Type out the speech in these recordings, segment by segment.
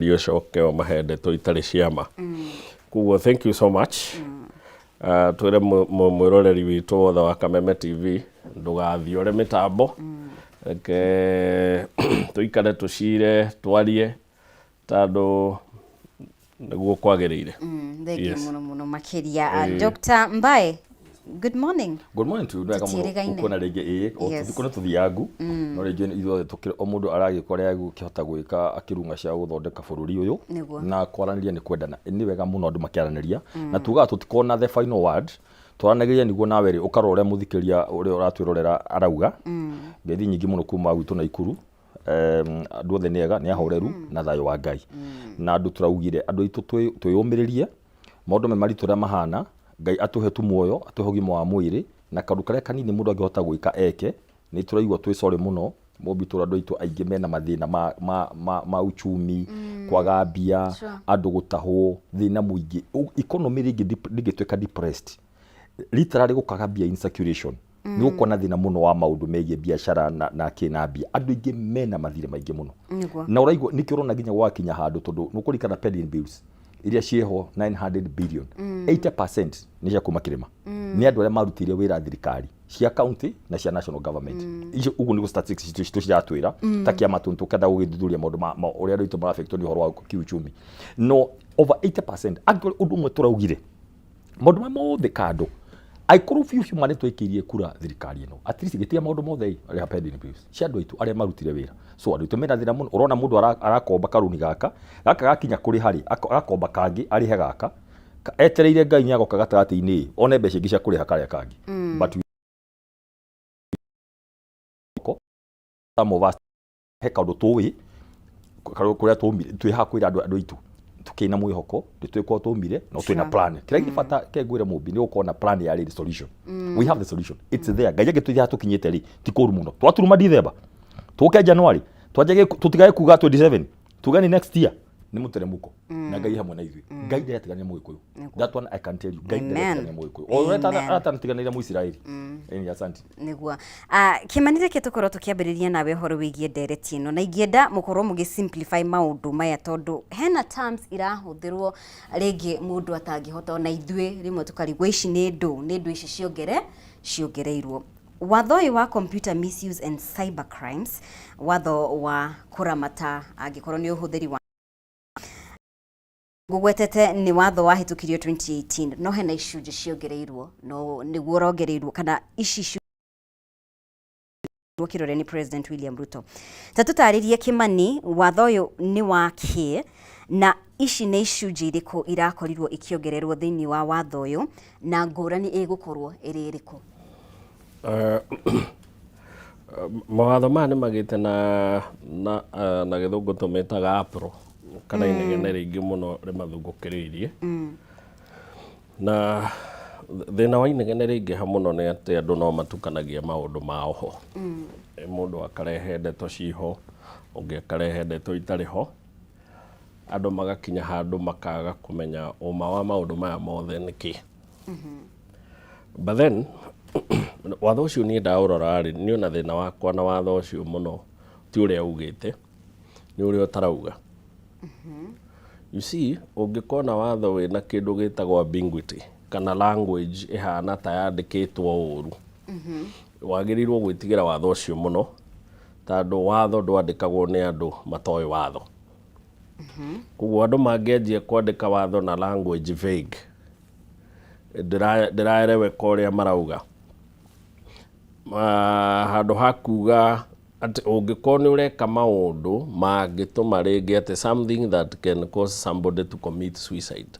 Ũcoke ũmahe ndeto itarĩ ciama. Koguo thank you so much. Twĩre mwĩroreri witũ wothe wa Kameme TV ndũgathiore mĩtambo, reke tũikare tũcire twarie tondũ nĩguo kwagĩrĩire. Thank you mũno mũno makĩria. Dr. Mbae, good morning. Good morning to you. Nĩ wega mũno Tũtiĩrĩgaine. gũkuona rĩngĩ, ĩĩ o tũthikũ nĩ tũthiangu, no rĩngĩ ithuothe tũkĩrĩ o mũndũ aragĩka ũrĩa egũkĩhota gwĩka akĩrung'a cia gũthondeka bũrũri ũyũ. Na kwaranĩria nĩ kwendana. Nĩ wega mũno andũ makĩaranĩria na tugaga tũtikoragwo na the final word, twaranagĩria nĩguo nawe rĩ ũkarora ũrĩa mũthikĩrĩria ũrĩa ũratwĩrorera arauga. Ngeithi nyingĩ mũno kuma gwitũ Naikuru. Andũ othe nĩ ega, nĩ ahoreru na thayũ wa Ngai. Na andũ tũraugire andũ aitũ twĩyũmĩrĩrie, maũndũ me maritũ ũrĩa mahana, Ngai atũhe tu muoyo, atũhe ũgima wa mwĩrĩ, na kaũndũ karĩa kanini mũndũ angĩhota gwĩka eke. Nĩ tũraigua twĩ sorry mũno Mũmbi, tũrĩ andũ aitũ aingĩ mena mathĩna ma uchumi, kwaga mbia, andũ gũtahwo, thĩna mũingĩ. Economy rĩngĩ ndĩngĩtuĩka depressed, literally gũkaga mbia in circulation, nĩ gũkorwo na thĩna mũno wa maũndũ megiĩ biacara na kĩ na mbia. Andũ aingĩ mena mathirĩ maingĩ mũno. Na ũraigua nĩkĩo ũrona nginya gwakinya handũ, tondũ nĩ ũkũririkana pending bills iria ciĩho 900 billion, 80% nĩ cia kuma kĩrĩma, nĩ andũ arĩa marutĩire wĩra thirikari cia county na cia national government icio. Ũguo nĩguo statistics citũ ciratwĩra ta kĩama tũ tũkenda gũgĩthuthuria maũndũ ma ũrĩa andũ aitũ maraffectwo nĩ ũhoro wa kiuchumi, no over 80%. Angĩkorwo ũndũ ũmwe tũraugire maũndũ maya mothe kando, angĩkorwo biũ biũ ma nĩ twekĩirie kura thirikari ĩno, at least gĩtiga maũndũ mothe ĩ arĩa pending bills cia andũ aitũ arĩa marutire wĩra. So andũ aitũ mena thĩna mũno. Ũrona mũndũ arakomba karũni gaka gaka gakinya kũrĩ harĩ agakomba kangĩ arĩhe gaka etereire Ngai nĩ agoka gatagatĩ-inĩ ĩ one mbeca ingĩ cia kũrĩha karĩa kangĩ. But some of us he kaũndũ tũĩ kũrĩa tũmire, twĩ haha kwĩra andũ aitũ tũkĩna mwĩhoko ndĩtwĩkorwo tũmire no twĩna plan kĩrĩa gĩ bata. Ke ngwĩre Mũmbi, nĩ gũkorwo na plan ya rĩrĩ solution. We have the solution, it's there. Ngai angĩtũithia haha tũkinyĩte rĩ, ti kũru mũno. Twaturuma December, tũke January, twanjage tũtigage kuga 27, tuge ni next year nĩ mũteremũko na Ngai hamwe na ithuĩ. Ngai ndaratiganĩria Mũgĩkũyũ. That one I can tell you, Ngai Amen. ndaratiganĩria Mũgĩkũyũ o ũrĩa Amen. atanatiganĩria Mũisiraeli. Ĩni, asante. Nĩguo. Kĩmani, reke tũkorwo tũkĩambĩrĩria nawe ũhoro wĩgiĩ ndereti ĩno, na ingĩenda mũkorwo mũgĩ simplify maũndũ maya, tondũ hena terms irahũthĩrwo rĩngĩ mũndũ atangĩhota, ona ithuĩ rĩmwe tũkarigwo ici nĩ ndũ ici ciongereirwo. Watho ũyũ wa Computer Misuse and Cyber Crimes, watho wa kũramata angĩkorwo nĩ ũhũthĩri wa ngũgwetete, nĩ watho wahĩtũkirio 2018, no hena icunjĩ ciongereirwo, no nĩguo ũrongereirwo kana ici kĩrore nĩ President William Ruto. Ta tũtarĩrie Kĩmani, watho ũyũ nĩ wa kĩ, na ici nĩ icunjĩ irĩkũ irakorirwo ikĩongererwo thĩinĩ wa watho ũyũ, na ngũrani ĩgũkorwo ĩrĩ ĩrĩkũ? Mawatho maya nĩ magĩte na gĩthũngũ tũmetaga uproar kana inegene rĩingĩ mũno rĩmathungũkĩrĩirie. Na thĩna wa inegene rĩingĩha mũno nĩ atĩ andũ no matukanagia maũndũ mao ho. Mũndũ akarehe ndeto ciho, ũngĩ akarehe ndeto itarĩ ho, andũ magakinya handũ makaga kũmenya ũma wa maũndũ maya mothe nĩ kĩ. But then watho ũcio niĩ ndaũrora rĩ, niĩ ona thĩna wakwa na watho ũcio mũno ti ũrĩa ugĩte, nĩ ũrĩa ũtarauga. You see, ũngĩkorwo na watho wĩna kĩndũ gĩtagwo ambiguity kana language ĩhana ta yandĩkĩtwo ũru, wagĩrĩirwo gwĩtigĩra watho ũcio mũno, tondũ watho ndwandĩkagwo nĩ andũ matoĩ watho. Koguo andũ mangĩanjia kwandĩka watho na language vague, ndĩraereweka ũrĩa marauga. Handũ ha kuga atĩ ũngĩkorwo nĩ ũreka maũndũ mangĩtũma rĩngĩ atĩ something that can cause somebody to commit suicide.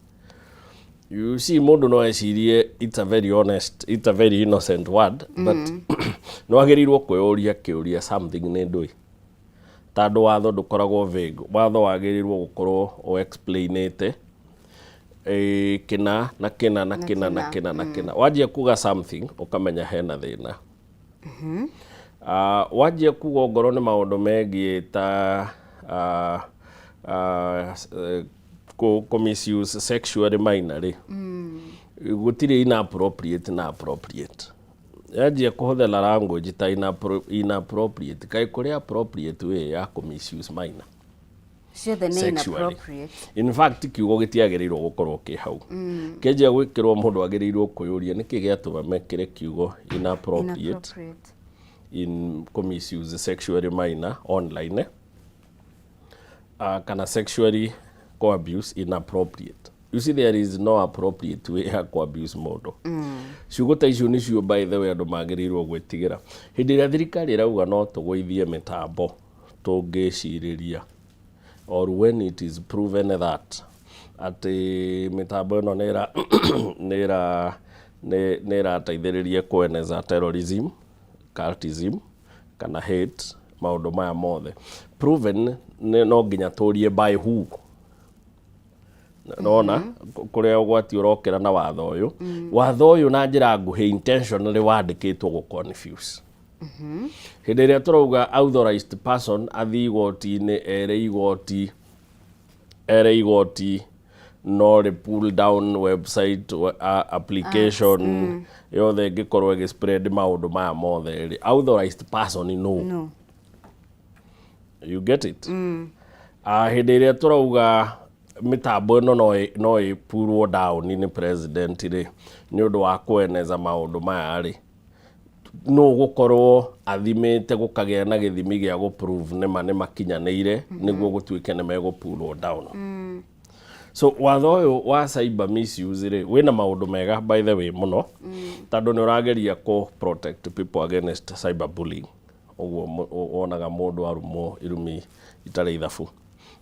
You see, mũndũ no ecirie it's a very honest, it's a very innocent word, but nĩ wagĩrĩirwo kwĩyũria kĩũria something nĩ ndũĩ. Tondũ watho ndũkoragwo vague. Watho wagĩrĩirwo gũkorwo ũ explainĩte kĩna na kĩna na kĩna na kĩna na kĩna. Wanjia kuga something, ũkamenya hena thĩna. Wanjia kuga ongorwo nĩ maũndũ megiĩ ta kũ misuse sexually minor rĩ, gũtirĩ inappropriate na appropriate. Yanjia kũhũthĩra language ta inappropriate, kaĩ kũrĩ appropriate way ya kũ misuse minor? Ciothe nĩ sexually. inappropriate. In fact, kiugo gĩtiagĩrĩirwo gũkorwo kĩ hau. Kĩanjia gwĩkĩrwo, mũndũ agĩrĩirwo kwĩyũria nĩkĩ gĩatũma mekĩre kiugo inappropriate Inappropriate. in misuse sexually minor online, kana sexually co-abuse inappropriate. You see, there is no appropriate way ya co-abuse mũndũ. Ciugo ta icio nĩcio, by the way, andũ magĩrĩirwo gwĩtigĩra hĩndĩ ĩrĩa thirikari ĩrauga no tũgũithie mĩtambo tũngĩcirĩria, or when it is proven that atĩ mĩtambo ĩno nĩ ĩrateithĩrĩria kweneza terrorism, cultism kana hate, maũndũ maya mothe proven nĩ no nginya tũrie by who. Nona kũrĩa ũgwati ũrokĩra na watho ũyũ. Watho ũyũ na njĩra nguhĩ intentionally wandĩkĩtwo gũ confuse. Hĩndĩ ĩrĩa tũrauga authorized person athiĩ igoti-inĩ, ere igoti no rĩ pull down website, application yothe ĩngĩkorwo ĩgĩ spread maũndũ maya mothe rĩ, authorized person no. No. You get it? Hĩndĩ ĩrĩa tũrauga mĩtambo ĩno no ĩ pullwo down nĩ president rĩ, nĩ ũndũ wa kweneza maũndũ maya rĩ, no gũkorwo athimĩte gũkagĩa na gĩthimi gĩa gũ prove nĩma nĩ makinyanĩire nĩguo gũtuĩke nĩ megũ pullwo down. So watho ũyũ wa cyber misuse rĩ, wĩna maũndũ mega, by the way, mũno, tondũ nĩ ũrageria kũ protect people against cyber bullying. Ũguo wonaga mũndũ arumwo irumi itarĩ ithabu,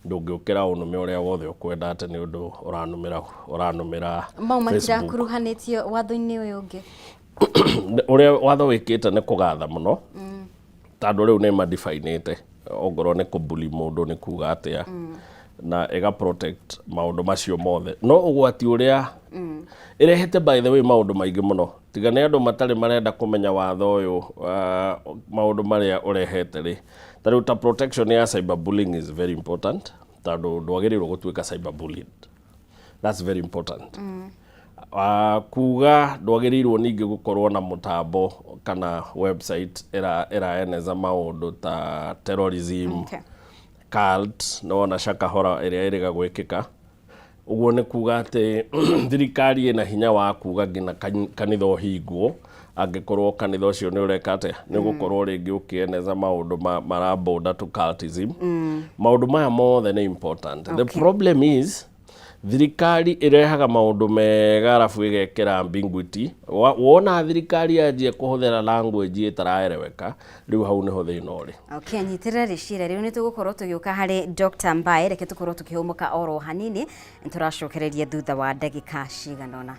ndũngĩũkĩra ũnũme ũrĩa wothe ũkwenda atĩ nĩ ũndũ ũranũmĩra Mau Facebook. Matirakuruhanĩtio watho-inĩ ũyũ ũngĩ. Ũrĩa watho wĩkĩte nĩ kũgatha mũno, tondũ rĩu nĩ madifainĩte ongorwo nĩ kũbully mũndũ nĩ kuga atĩa, na ĩga protect maũndũ macio mothe. No ũgwati ũrĩa ĩrehete, by the way, maũndũ maingĩ mũno, tiga nĩ andũ matarĩ marenda kũmenya watho ũyũ, maũndũ marĩa ũrehete rĩ, ta rĩu ta protection ya cyberbullying is very important, tondũ ndwagĩrĩirwo gũtuĩka cyberbullied. That's very important. Kuga ndwagĩrĩirwo ningĩ gũkorwo na mũtambo kana website ĩraeneza maũndũ ta terrorism, cult, nĩwona Shakahola ĩrĩa ĩrĩga gwĩkĩka. Ũguo nĩ kuga atĩ thirikari ĩna hinya wa kuga nginya kanitha ũhingwo angĩkorwo kanitha ũcio nĩ ũreka atĩa, nĩ ũgũkorwo rĩngĩ ũkĩeneza maũndũ maraborder to cultism. Maũndũ maya mothe nĩ important. The problem is thirikari ĩrehaga maũndũ mega arabu ĩgekĩra ambiguity. Wona thirikari yanjia kũhũthĩra language ĩtaraereweka, rĩu hau nĩho thĩna ũrĩ. Okay, nyitĩrĩra rĩciria rĩu, nĩ tũgũkorwo tũgĩũka harĩ Dr. Mbae. Reke tũkorwo tũkĩhũmũka oro hanini, nĩ tũracokereria thutha wa ndagĩka cigana ũna.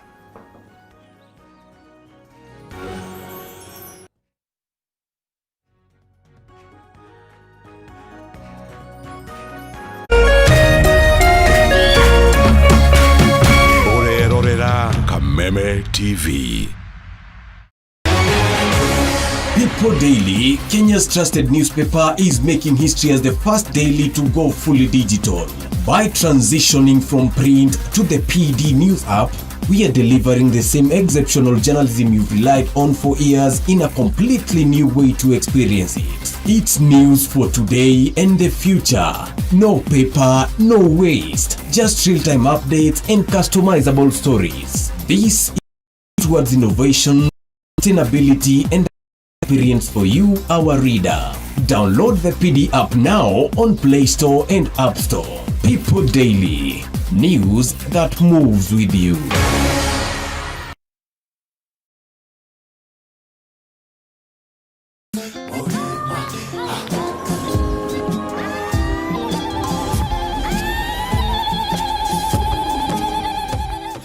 Ũrerorera Kameme TV. People Daily, Kenya's trusted newspaper, is making history as the first daily to go fully digital. By transitioning from print to the PD News app, we are delivering the same exceptional journalism you've relied on for years in a completely new way to experience it. It's news for today and the future. No paper, no waste. Just real-time updates and customizable stories. This is towards innovation, sustainability, and experience for you, our reader. Download the PD app now on Play Store and App Store. People Daily. News that moves with you.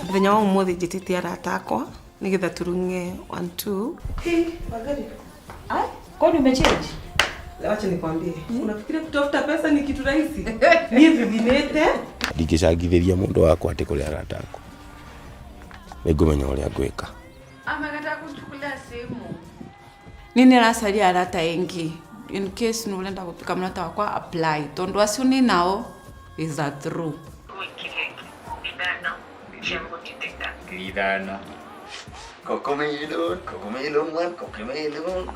Mũthenya wa ũmũthĩ njĩtĩte arata akwa nĩgetha turunge one two. Hey, Wangari. Kwani umechange? Wacha nikwambie. Unafikiria kutafuta pesa ni kitu rahisi? Niĩ thithinĩte. Ndingĩcangithĩria mũndũ wakwa atĩ kũrĩ arata akwa, nĩ ngũmenya ũrĩa ngwĩka. Amekataa kuchukulia simu. Nini aracaria arata engi in case nurenda gutuika murata wakwa, apply tondu acio ni nao is a true. Ithano. Cocomelon, cocomelon, one, cocomelon.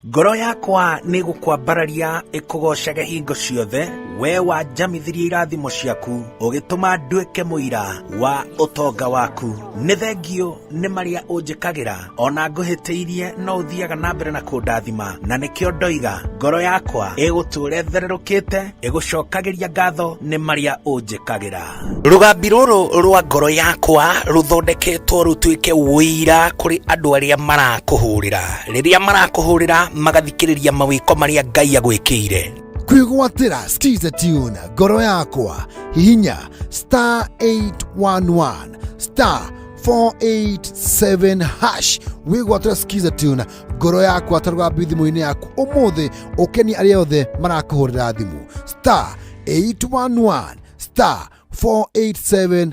Ngoro yakwa nĩ ĩgũkwambararia ĩkũgoocage hingo ciothe, we wanjamithirie irathimo ciaku, ũgĩtũma nduĩke mũira wa ũtonga waku. Nĩ thengiũ nĩ marĩa ũnjĩkagĩra, o na ngũhĩtĩirie no ũthiaga na mbere na kũndathima, na nĩkĩo ndoiga ngoro yakwa ĩgũtũũra ĩthererũkĩte, ĩgũcokagĩria ngatho nĩ marĩa ũnjĩkagĩra. Rũgambi rũrũ rwa ngoro yakwa rũthondeketwo rũtuĩke ũira kũrĩ andũ arĩa marakũhũrĩra, rĩrĩa marakũhũrĩra magathikĩrĩria mawĩko marĩa Ngai agwĩkĩire. Kwĩgwatĩra Skiza Tune ngoro yakwa, hihinya star 811 star 487 hash wĩgwatĩra Skiza Tune ngoro yakwa ta rũgambi thimũ-inĩ yaku ũmũthĩ, ũkenie arĩa othe marakũhũrĩra thimũ star 811 star 487.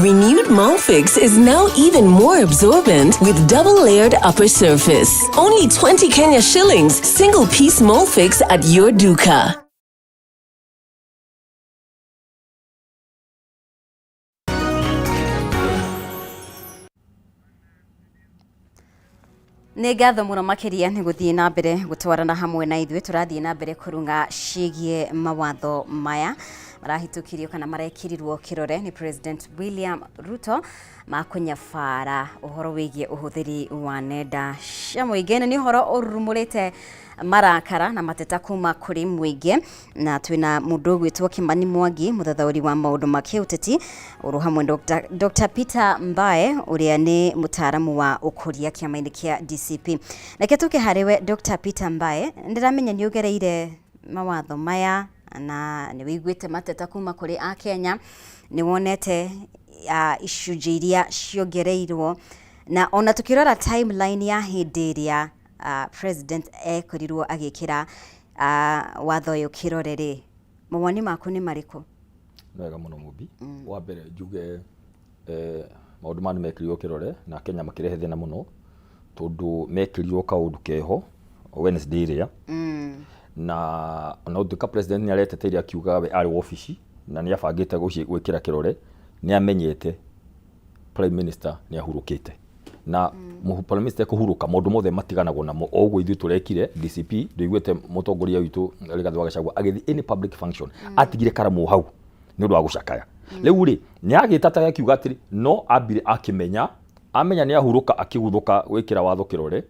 Renewed Molfix is now even more absorbent with double-layered upper surface. Only 20 Kenya shillings, single-piece Molfix at your duka. Nĩ ngatho mũno makĩria nĩ gũthiĩ na mbere gũtwarana hamwe na ithuĩ. Tũrathiĩ na mbere kũrunga ciĩgiĩ mawatho maya marahĩtũkirio kana marekĩrirwo kĩrore nĩ President William Ruto ma kũnyabara ũhoro wĩgiĩ ũhũthĩri wa nenda cia mũingĩ. Na nĩ ũhoro ũrurumũrĩte marakara na mateta kuma kũrĩ mũingĩ, na twĩna mũndũ ũgwĩtwo Kimani Mwangi, mũthathaũri wa maũndũ ma kĩũteti, ũrũ hamwe Dr. Peter Mbae ũrĩa nĩ mũtaaramu wa ũkũria kĩama-inĩ kĩa DCP. Reke tũke harĩ we Dr. Peter Mbae, ndĩramenya nĩ ũgereire mawatho maya na nĩ wĩiguĩte mateta kuma kũrĩ Akenya, nĩ wonete icunjĩ iria ciongereirwo, na ona tukĩrora timeline ya hĩndĩ ĩrĩa president ekorirwo agĩkĩra watho ũyũ kĩrore rĩ, mawoni maku nĩ marĩkũ? Nĩ wega mũno Mũmbi. Wa mbere njuge maũndũ maya nĩ mekĩrirwo kĩrore na Kenya makĩrehe thĩna mũno, tondũ mekĩrirwo kaũndũ keho Wednesday ĩrĩa na ona gũtuĩka president nĩ areteteire akiuga we arĩ wabici na nĩ abangĩte gwĩkĩra kĩrore, nĩ amenyete prime minister nĩ ahurũkĩte na prime minister kũhurũka maũndũ mothe matiganagwo namo. O ũguo ithuĩ tũrekire DCP, ndũiguĩte mũtongoria witũ Rigathĩ wa Gachagua agĩthiĩ any public function atigire karamu hau nĩ ũndũ wa gũcakaya. Rĩu rĩ, nĩ agĩtata akiuga atĩrĩ, no ambire akĩmenya, amenya nĩ ahurũka, akĩguthũka gwĩkĩra watho kĩrore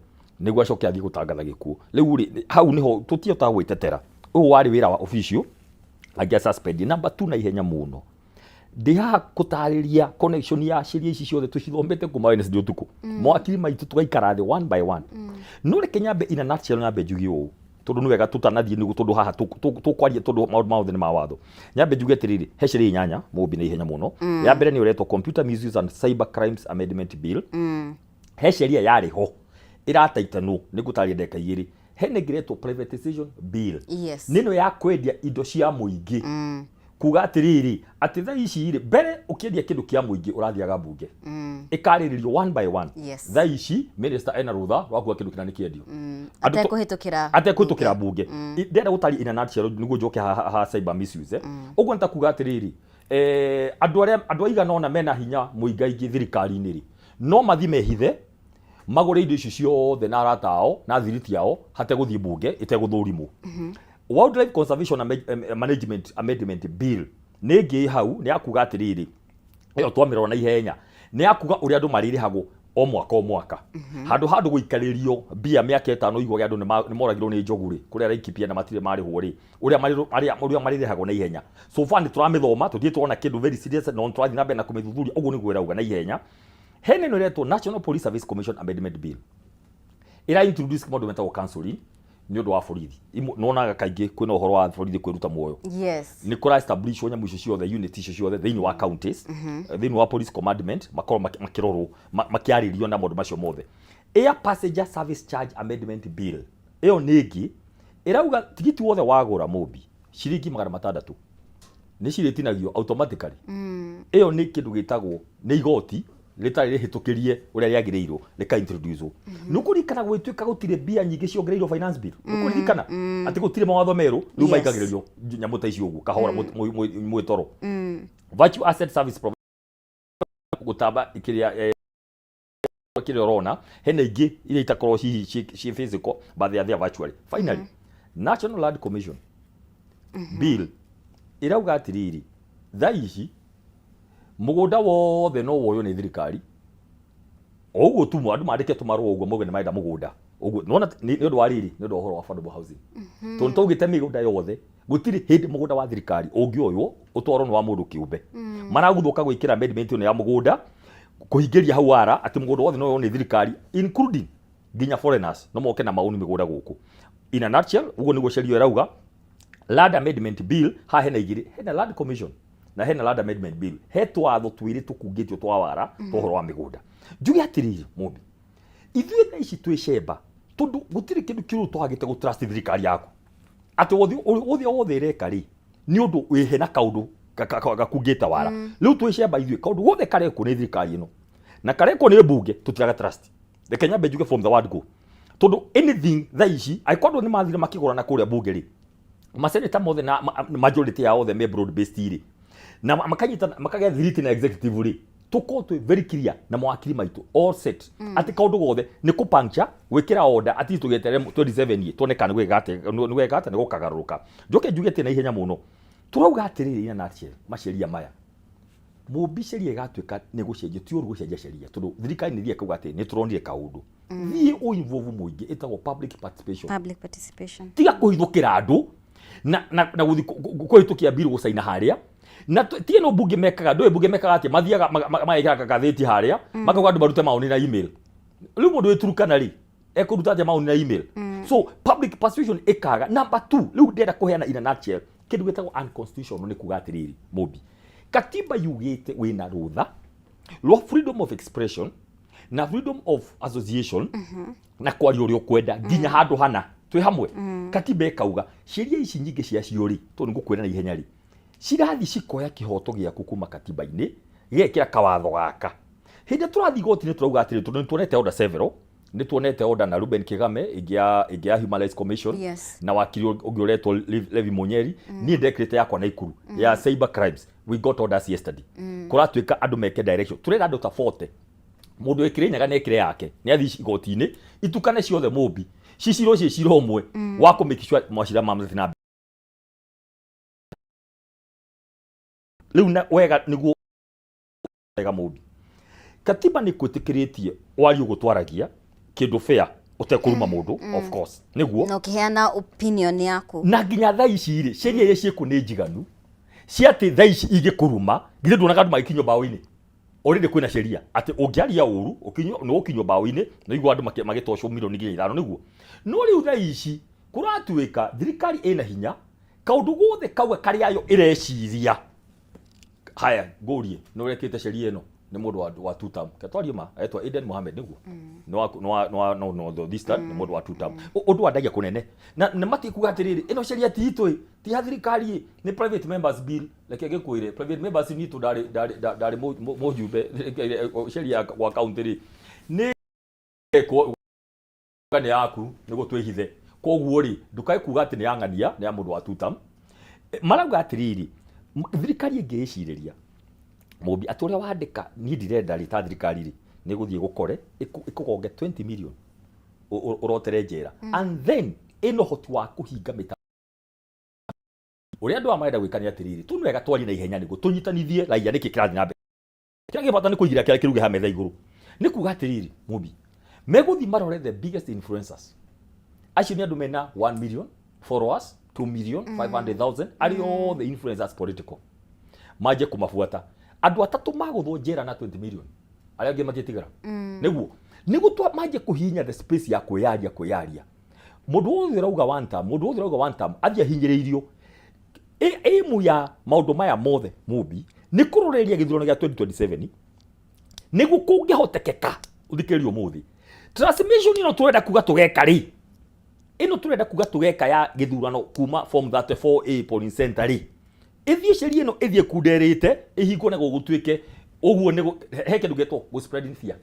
nĩguo acoke athiĩ gũtangatha gĩkuũ. Rĩu rĩ, hau nĩho tũtihotaga gwĩtetera, ũyũ warĩ wĩra wa official angĩa suspend. Number 2, na ihenya mũno ndĩ haha gũtarĩria connection ya ciĩria ici ciothe tũcithomete kuma Wednesday ũtukũ, mawakiri maitũ tũgaikara thĩ one by one. No reke nyambe in a nutshell, nyambe njuge ũũ tondũ nĩ wega tũtanathiĩ nĩguo, tondũ haha tũkwaria tondũ maũndũ mothe nĩ ma watho. Nyambe njuge atĩrĩrĩ, he ciĩria inyanya Mũmbi na ihenya mũno. Ya mbere nĩ ũretwo Computer Misuse and Cyber Crimes Amendment Bill. He sheria yarĩ ho ĩrataitanwo, nĩ ngũtarĩria ndagĩka igĩrĩ. He nĩ ĩngĩ ĩretwo Privatization Bill. Nĩ ĩno ya kwendia indo cia mũingĩ, kuga atĩrĩrĩ atĩ thaa ici rĩ, mbere ũkĩendia kĩndũ kĩa mũingĩ ũrathiaga mbunge ĩkarĩrĩrio one by one. Thaa ici minister ena rũtha rwa kuga kĩndũ kĩna nĩ kĩendio. Atekũhĩtũkĩra atekũhĩtũkĩra mbunge. Ndĩrenda gũtaria in a nutshell nĩguo njoke ha cyber misuse. Ũguo nĩ ta kuga atĩrĩrĩ, andũ arĩa andũ aigana ũna mena hinya mũingaingĩ thirikari-inĩ rĩ, no mathiĩ mehithe magũre indo icio ciothe na arata ao na thiriti ao hategũthiĩ mbunge ĩtegũthũrimwo. Wildlife Conservation Management Amendment Bill nĩ ĩngĩ ĩ hau, nĩ ya kuga atĩrĩrĩ, ĩyo twamĩrora na ihenya, nĩ ya kuga ũrĩa andũ marĩrĩhagwo o mwaka o mwaka, handũ ha andũ gũikarĩrio mbia mĩaka 5 iguage andũ nĩ moragirwo nĩ njogu rĩ kũrĩa Laikipia na matirĩ marĩhwo rĩ, ũrĩa ũrĩa marĩrĩhagwo na ihenya. So far nĩ tũramĩthoma, tũtirĩ tuona kĩndũ very serious, no tũrathiĩ na mbere na kũmĩthuthuria. Ũguo nĩguo ĩrauga na ihenya. Hena ĩno ĩretwo National Police Service Commission Amendment Bill, ĩra introduce maũndũ metagwo counseling nĩ ũndũ wa borithi. Nĩwonaga kaingĩ kwĩna ũhoro wa borithi kwĩruta muoyo. Nĩ kũra establish nyamũ icio ciothe, unit icio ciothe thĩinĩ wa counties, thĩinĩ wa police commandment, makorwo makĩrorwo, makĩarĩrio na maũndũ macio mothe. Air Passenger Service Charge Amendment Bill, ĩyo nĩ ĩngĩ ĩrauga tigiti wothe wagũra Mũmbi ciringi 600. Nĩ cirĩtinagio automatically. Ĩyo nĩ kĩndũ gĩtagwo nĩ igoti rĩtarĩ rĩhĩtũkĩrie ũrĩa rĩagĩrĩirwo rĩka introduce. Nĩ ũkũririkana gũgĩtuĩka gũtirĩ mbia nyingĩ ciongereirwo finance bill? Nĩ ũkũririkana atĩ gũtirĩ mawatho merũ rĩu maikagĩrĩrio nyamũ ta icio ũguo kahora mwĩtoro. Virtual asset service provider gũtamba kĩrĩa kĩrĩa ũrona hena ingĩ iria itakorwo hihi ciĩ physical but they are there virtually. Finally, National Land Commission bill ĩrauga atĩrĩrĩ, thaa ici mũgũnda wothe no woywo nĩ thirikari o ũguo tu, andũ mandĩke tũmarũa ũguo mauge nĩ marenda mũgũnda ũguo. Nĩwona nĩ ũndũ wa rĩrĩ, nĩ ũndũ wa ũhoro wa affordable housing, tondũ nĩtwaugĩte mĩgũnda yothe gũtirĩ hĩndĩ mũgũnda wa thirikari ũngĩoywo ũtwarwo nĩ wa mũndũ kĩũmbe. Maraguthũka gwĩkĩra amendment ĩno ya mũgũnda kũhingĩria hau wara atĩ mũgũnda wothe no woywo nĩ thirikari, including nginya foreigners no moke na maoni mĩgũnda gũkũ. In a nutshell, ũguo nĩguo sheria ĩrauga. Land Amendment Bill, haha hena igĩrĩ, hena Land Commission na hena Land Amendment Bill. He twatho twĩrĩ tũkungĩtio twa wara twa ũhoro wa mĩgũnda. Njuge atĩrĩrĩ, Mũmbi, ithuĩ thaa ici twĩ cemba tondũ gũtirĩ kĩndũ kĩũru twagĩte gũ trust thirikari yaku atĩ wothe wothe ĩreka rĩ nĩ ũndũ wĩ hena kaũndũ gakungĩte wara. Rĩu twĩ cemba ithuĩ, kaũndũ gothe karekwo nĩ thirikari ĩno na karekwo nĩ mbunge tũtiraga trust. Reke nyambe njuge from the word go, tondũ anything thaa ici angĩkorwo andũ nĩ mathire makĩgũrana kũrĩa mbunge rĩ, maseneta mothe na majority yao othe me broad based rĩ, na makanyita makagĩa thiriti na executive rĩ, tũkorwo twĩ very clear na mawakiri maitũ all set atĩ kaũndũ gothe nĩ kũ puncture gwĩkĩra order atĩ tũgĩeterere 27 ĩ tuone kana nĩ gwĩka atĩa, nĩ gũkagarũrũka. Njoke njuge atĩ na ihenya mũno tũrauga atĩrĩrĩ, in a nutshell, maceria maya mũmbi, sheria ĩgatuĩka nĩ gũcenjio, ti ũru gũcenjia sheria tondũ thirikari nĩ thiĩ ĩkauga atĩ nĩ tũronire kaũndũ, thiĩ ũ involve mũingĩ, ĩtagwo public participation. Public participation. Tiga kũhithũkĩra andũ na gũthiĩ kũhĩtũkia bill gũcaina harĩa na ti ĩno mbunge mekaga. Ndũĩ mbunge mekaga atĩa? Mathiaga magekĩra gathĩti harĩa, makauga andũ marute maoni na email. Rĩu mũndũ wĩ Turukana rĩ, ekũruta atĩa maoni na email? So public participation ĩkaga. Number two, rĩu ndĩrenda kũheana in a nutshell kĩndũ gĩtagwo unconstitutional. Nĩ kuga atĩrĩrĩ, Mũmbi, katiba yugĩte wĩna rũtha rwa freedom of expression na freedom of association na kwaria ũrĩa ũkwenda nginya handũ hana. Twĩ hamwe? Katiba ĩkauga ciĩria ici nyingĩ ciacio rĩ, tondũ nĩngũkwĩra na ihenya rĩ, cirathiĩ cikoya kĩhoto gĩaku kuma katiba-inĩ gĩgekĩra kawatho gaka. Hĩndĩ ĩrĩa tũrathiĩ igoti-inĩ tũrauga atĩrĩ, tondũ nĩ tuonete order several, nĩ tuonete order na Ruben Kigame ĩngĩ ya Human Rights Commission na wakiri ũngĩ ũretwo Levi Munyeri. Niĩ ndekĩrĩte yakwa Naikuru ya cyber crimes. We got orders yesterday. Kũratuĩka andũ meke direction, tũrera andũ ta 40, mũndũ wĩ Kĩrĩnyaga nĩ ekĩre yake, nĩ athiĩ igoti-inĩ itukane ciothe, mũmbi, cicirwo ciĩ cira ũmwe wa kũ make sure macira ma mathiĩ na mbere. Rĩu na wega nĩguo wega, mũmbi, katiba nĩ kwĩtĩkĩrĩtie wario gũtwaragia kĩndũ fair ũtekũruma mũndũ, of course nĩguo. Na ũkĩheana opinion yaku. Na nginya thaa ici rĩ, sheria iria ciĩkuo nĩ njiganu cia atĩ thaa ici ingĩkũruma, githĩ nduonaga andũ magĩkinyio mbaũ-inĩ? Already kwĩna sheria atĩ ũngĩaria ũru ũkinyio, nĩ ũkinyio mbaũ-inĩ. Nĩ igua andũ magĩtocwo milioni nginya 5 nĩguo. No rĩu thaa ici kũratuĩka thirikari ĩna hinya, kaũndũ gothe kauga karĩa yo ĩreciria. Haya, ngũrie, nĩ ũrekĩte sheria ĩno nĩ mũndũ wa two term, ketwarie ma etwa Aden Mohamed, nĩguo nĩ wa no no North Eastern, nĩ mũndũ wa two term. Ũndũ wandagia kũnene na nĩ matikuga atĩrĩrĩ, ĩno sheria ti itũ ĩ, ti ya thirikari ĩ, nĩ private members bill. Reke ngĩkwĩre, private members nitũ ndarĩ mũjumbe sheria gwa county rĩ, nĩ ĩkwo nĩ yaku nĩguo twĩhithe. Koguo rĩ, ndũkae kuga atĩ nĩ ya ng'ania, nĩ ya mũndũ wa two term. Marauga atĩrĩrĩ, thirikari ĩngĩĩcirĩria, mũmbi, atĩ ũrĩa wandĩka niĩ ndirenda rĩ, ta thirikari rĩ, nĩ gũthiĩ gũkore ĩkũgonge 20 million ũrotere njera, and then ĩna ũhoti wa kũhinga mĩta ũrĩa andũ aya marenda gwĩka. Nĩ atĩrĩrĩ, tu nĩ wega twarie na ihenya nĩguo tũnyitanithie raia nĩkĩ kĩrathiĩ na mbere. Kĩrĩa gĩ bata nĩ kũigĩrĩra kĩrĩa kĩruge ha metha igũrũ. Nĩ kuga atĩrĩrĩ, mũmbi, megũthiĩ marore the biggest influencers. Acio nĩ andũ mena 1 million followers, 2 million, 500,000, arĩa othe influencers political, manjie kũmabuata. Andũ atatũ magũthwo njera na 20 million, arĩa angĩ matiĩtigĩra. Nĩguo manjie kũhihinya the space ya kwĩyaria. Kwĩyaria, mũndũ wothe ũrauga one term, mũndũ wothe ũrauga one term athiĩ ahinyĩrĩirio. Aim ya maũndũ maya mothe, mũmbi, nĩ kũroreria gĩthurano gĩa 2027 nĩguo kũngĩhotekeka. Ũthikĩrĩrie, ũmũthĩ transmission ĩno tũrenda kuga tũgeka rĩ, ĩno tũrenda kuga tũgeka ya gĩthurano kuma form 34A polling center rĩ. Ĩthiĩ sheria ĩno ĩthiĩ kunderĩte ĩhingwo na gũtuĩke ũguo nĩ he kĩndũ gĩtwo gũ spreading fear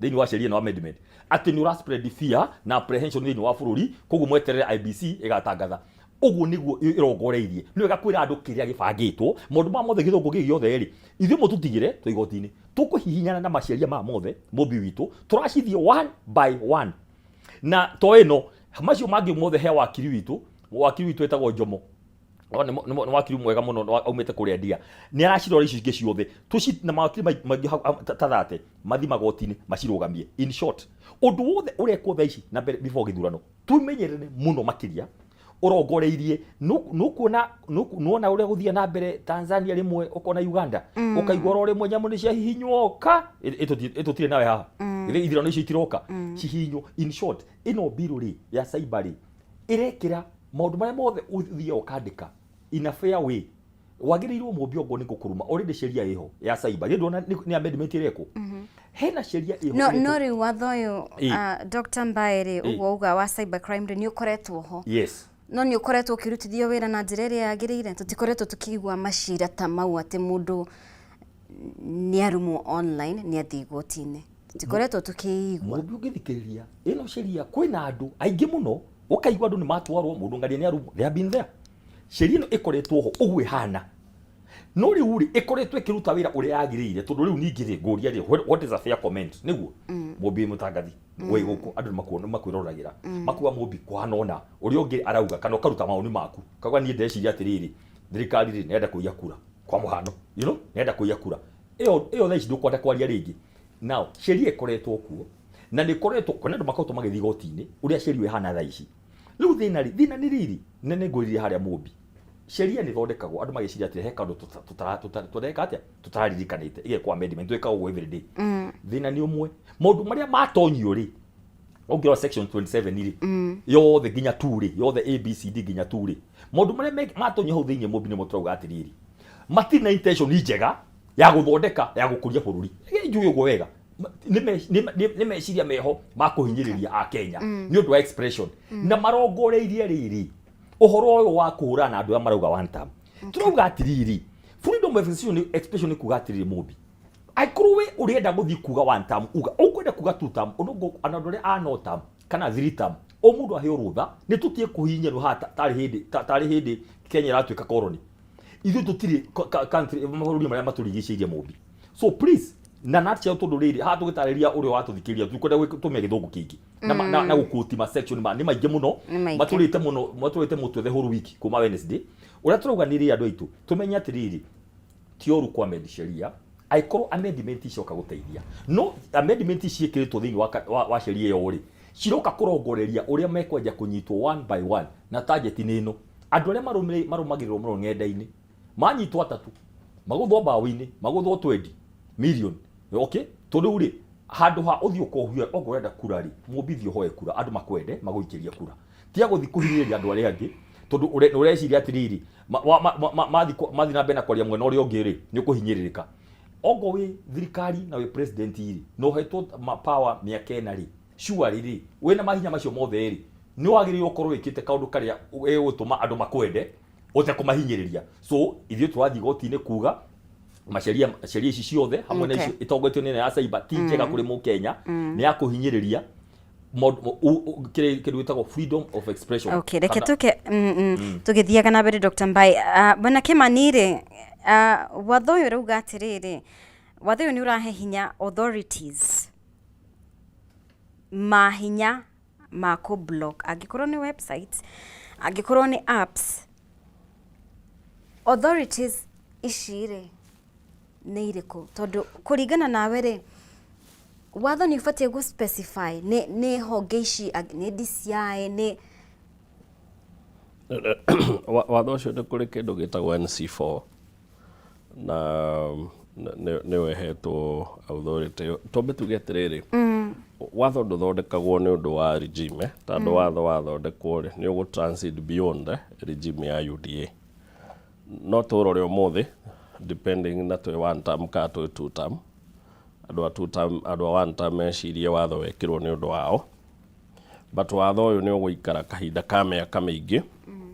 thĩinĩ wa sheria ĩno amendment, atĩ nĩ ũra spread fear na apprehension thĩinĩ wa bũrũri, koguo mweterere IEBC ĩgatangatha. Ũguo nĩguo ĩrongoreirie. Nĩ wega kwĩra andũ kĩrĩa gĩbangĩtwo maũndũ maya mothe, gĩthũngũ gĩkĩ gĩothe rĩ, ithuĩ mũtũtigĩre twĩ igoti-inĩ, tũkũhihinyana na maciaria maya mothe mũmbi witũ, tũracithiĩ one by one, na to ĩno, macio mangĩ mothe. He wakiri witũ, wakiri witũ etagwo Njomo. O, nĩ wakiri mwega mũno, aumĩte kũrĩa ndia, nĩ aracirora icio ingĩ ciothe tũci na mawakiri maingĩ ta thate mathi magoti-inĩ macirũgamie. In short, ũndũ wothe ũrekwo thaa ici na mbere before gĩthurano, tũmenyerere mũno makĩria ũrongoreirie nũkuona nũona ũrĩa gũthiĩ na mbere Tanzania rĩmwe, ũkona Uganda, ũkaigua oro rĩmwe nyamũ nĩ ciahihinywo ka ĩtũtirĩ nawe haha. Githĩ ithurano icio itiroka cihihinywo? In short, ĩno bill rĩ ya cyber rĩ, ĩrekĩra maũndũ marĩa mothe ũthiaga ũkandĩka in a fair way, wagĩrĩirwo mũmbi ongwo nĩ gũkũruma. Already sheria ĩho ya cyber, githĩ ndũrona nĩ amendment ĩrekwo? Hena sheria ĩho No ĩrekwo. No rĩu watho ũyũ, Dr. Mbae rĩ, ũguo uga wa cyber crime rĩ, nĩ ũkoretwo ho, no nĩ ũkoretwo ũkĩrutithio wĩra na njĩra ĩrĩa yagĩrĩire? Tũtikoretwo tũkĩigua macira ta mau atĩ mũndũ nĩ arumwo online, nĩ athiĩ igoti-inĩ. Tũtikoretwo tũkĩigua. Mũmbi, ũngĩthikĩrĩria ĩno sheria, kwĩna andũ aingĩ mũno ũkaigua andũ nĩ matwarwo, mũndũ ngaria nĩ arumwo. They have been there. Sheria ĩno ĩkoretwo ho ũguo ĩhana, no rĩu rĩ, ĩkoretwo ĩkĩruta wĩra ũrĩa yagĩrĩire? Tondũ rĩu ningĩ rĩ, ngũria rĩ, what is a fair comment? Nĩguo mũmbi mũtangathi wĩ gũkũ, andũ nĩ makwĩroragĩra, makuga mũmbi kũhana ũna, ũrĩa ũngĩ arauga, kana ũkaruta mawoni maku, kauga niĩ ndeciria atĩrĩrĩ, thirikari rĩ, nĩrenda kũiya kura, kwa mũhano, nĩrenda kũiya kura ĩyo ĩyo. Thaa ici ndũkwenda kwaria rĩngĩ. Now sheria ĩkoretwo kuo na nĩ ĩkoretwo kwĩna andũ makoretwo magĩthiĩ igoti-inĩ ũrĩa sheria ĩyo ĩhana thaa ici. Rĩu thĩna rĩ, thĩna nĩ rĩrĩ nene ngwĩrire harĩa mũmbi, sheria nĩ ĩthondekagwo andũ magĩciria atĩ he kaũndũ tũreka atĩa tũtaririkanĩte, ĩgekwo amendment. Twĩkaga ũguo every day. Thĩna nĩ ũmwe, maũndũ marĩa matonyio rĩ, ũngĩrora section 27 rĩ, yothe nginya 2 rĩ, yothe A B C D nginya 2 rĩ, maũndũ marĩa matonyio hau thĩinĩ mũmbi, nĩmo tũrauga atĩrĩrĩ, matirĩ na intention njega ya gũthondeka, ya gũkũria bũrũri. Njuge ũguo wega, nĩ meciria meho ma kũhinyĩrĩria a Kenya nĩ ũndũ wa expression, na marongoreirie rĩrĩ ũhoro ũyũ wa kũhũrana na andũ arĩa marauga one term. Tũrauga atĩrĩrĩ, freedom of expression nĩ kuga atĩrĩrĩ, mũmbi, angĩkorwo we ũrenda gũthiĩ kuga one term, uga ũkwenda kuga two term, ũnũngũ ana andũ arĩa a no term kana three term, o mũndũ aheo rũtha, nĩ tũtige kũhihinyana haha tarĩ hĩndĩ tarĩ hĩndĩ Kenya ĩratuĩka colony. Ithuĩ tũtirĩ country mabũrũri marĩa matũrigicĩirie, mũmbi. So please, na nutshell, tondũ rĩrĩ haha tũgĩtarĩria ũrĩa watũthikĩrĩria, tũkwenda gũtũmĩa gĩthũngũ kĩingĩ na gũkũti ma section ma nĩ maingĩ mũno. Nĩ maingĩ. Matũrĩte mũno, matũrĩte mũtwe the whole week kuma Wednesday. Ũrĩa tũrauga nĩ rĩ, andũ aitũ, tũmenye atĩrĩrĩ, ti ũru kwa amend sheria angĩkorwo amendment icoka gũteithia, no amendment ciĩkĩrĩtwo thĩinĩ wa sheria ĩyo rĩ, ciroka kũrongoreria ũrĩa mekwanja kũnyitwo one by one, na target nĩ ĩno: andũ arĩa marũmagĩrĩrwo mũno ng'enda-inĩ manyitwo atatũ, magũthwo mbaũ-inĩ, magũthwo 20 million. Okay, tondũ rĩu rĩ, handũ ha ũthiĩ ũkohia okorwo ũrenda kura rĩ, mũmbithi, ũhoe kura, andũ makwende, magũikĩrie kura, tiga gũthiĩ kũhinyĩrĩria andũ arĩa angĩ, tondũ ũreciria atĩrĩrĩ, mathiĩ na mbere na kwaria mwena ũrĩa ũngĩ rĩ, nĩ ũkũhinyĩrĩrĩka. Ongo wĩ thirikari na wĩ president rĩ, na ũhetwo power mĩaka 4 rĩ, surely rĩ, wĩna mahinya macio mothe rĩ, nĩ wagĩrĩirwo ũkorwo wĩkĩte kaũndũ karĩa gĩgũtũma andũ makwende ũtekũmahinyĩrĩria. So ithuĩ tũrathiĩ igoti-inĩ kuga maceria sheria ici ciothe hamwe na icio itongoretio nĩ ĩno ya cyber ti njega kũrĩ mũkenya, nĩ ya kũhinyĩrĩria kĩrĩa kĩndũ gĩtagwo freedom of expression. Okay, reke tuke tũgĩthiaga na mbere, Dr. Mbai. Bwana Kimani rĩ, watho ũyũ ũrauga atĩrĩrĩ, watho ũyũ nĩ ũrahe hinya authorities, mahinya ma kũ block angĩkorwo nĩ websites, angĩkorwo nĩ apps. Authorities ici rĩ, nĩ irĩkũ? Tondũ kũringana nawe rĩ, watho nĩ ũbatiĩ gũ specify nĩ honge ici, nĩ DCI, nĩ Watho ũcio, nĩ kũrĩ kĩndũ gĩtagwo NC4 na nĩ ĩhetwo authority ĩyo. Twambe tuge atĩrĩrĩ, watho ndũthondekagwo nĩ ũndũ wa regime, tondũ watho wathondekwo rĩ, nĩ ũgũ transit beyond regime ya UDA. No tũrore ũmũthĩ, depending na twĩ one term kana twĩ two term, andũ a two term, andũ a one term mecirie watho wekĩrwo nĩ ũndũ wao, but watho ũyũ nĩ ũgũikara kahinda ka mĩaka mĩingĩ,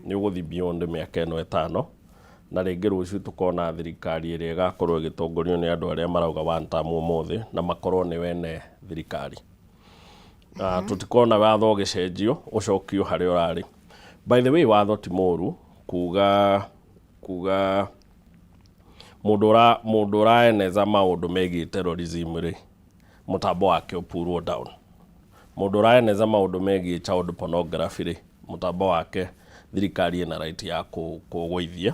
nĩ ũgũthiĩ beyond mĩaka ĩno 5. Na rĩngĩ rũciũ tũkona thirikari ĩrĩa ĩgakorwo ĩgĩtongorio nĩ andũ arĩa marauga one term ũmũthĩ na makorwo nĩ wene thirikari. Tũtikona watho ũgĩcenjio ũcokio harĩa ũrarĩ. By the way, watho ti mũru kuga mũndũ ũraeneza maũndũ megiĩ terrorism rĩ, mũtambo wake ũpurwo down. Mũndũ ũraeneza maũndũ megiĩ child pornography rĩ, mũtambo wake thirikari ĩna right ya kũgũithia.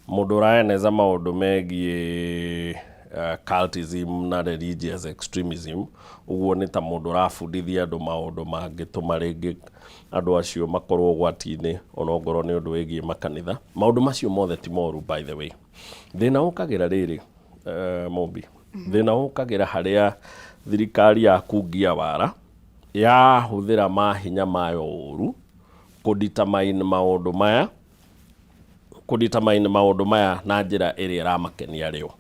Mũndũ ũraeneza maũndũ megiĩ cultism na religious extremism, ũguo nĩ ta mũndũ ũrabundithia andũ maũndũ mangĩtũma rĩngĩ andũ acio makorwo ũgwati-inĩ, onongorwo nĩ ũndũ wĩgiĩ makanitha. Maũndũ macio mothe ti moru, by the way. Thĩna ũkagĩra rĩrĩ, Mũmbi, thĩna ũkagĩra harĩa thirikari yakungia wara yahũthĩra mahinya mayo ũru kũdetermine maũndũ maya, kũdetermine maũndũ maya na njĩra ĩrĩa ĩramakenia rĩo.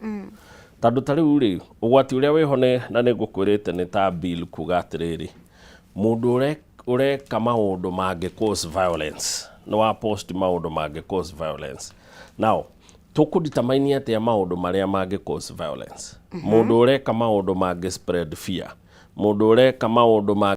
Tondũ ta rĩu rĩ, ũgwati ũrĩa wĩho nĩ na nĩ ngũkwĩrĩte nĩ ta bill kuga atĩrĩrĩ, mũndũ ũreka maũndũ mangĩ cause violence, nĩ wa post maũndũ mangĩ cause violence. Now tũkũdetermine atĩa maũndũ marĩa mangĩ cause violence? Mũndũ ũreka maũndũ mangĩ spread fear, mũndũ ũreka maũndũ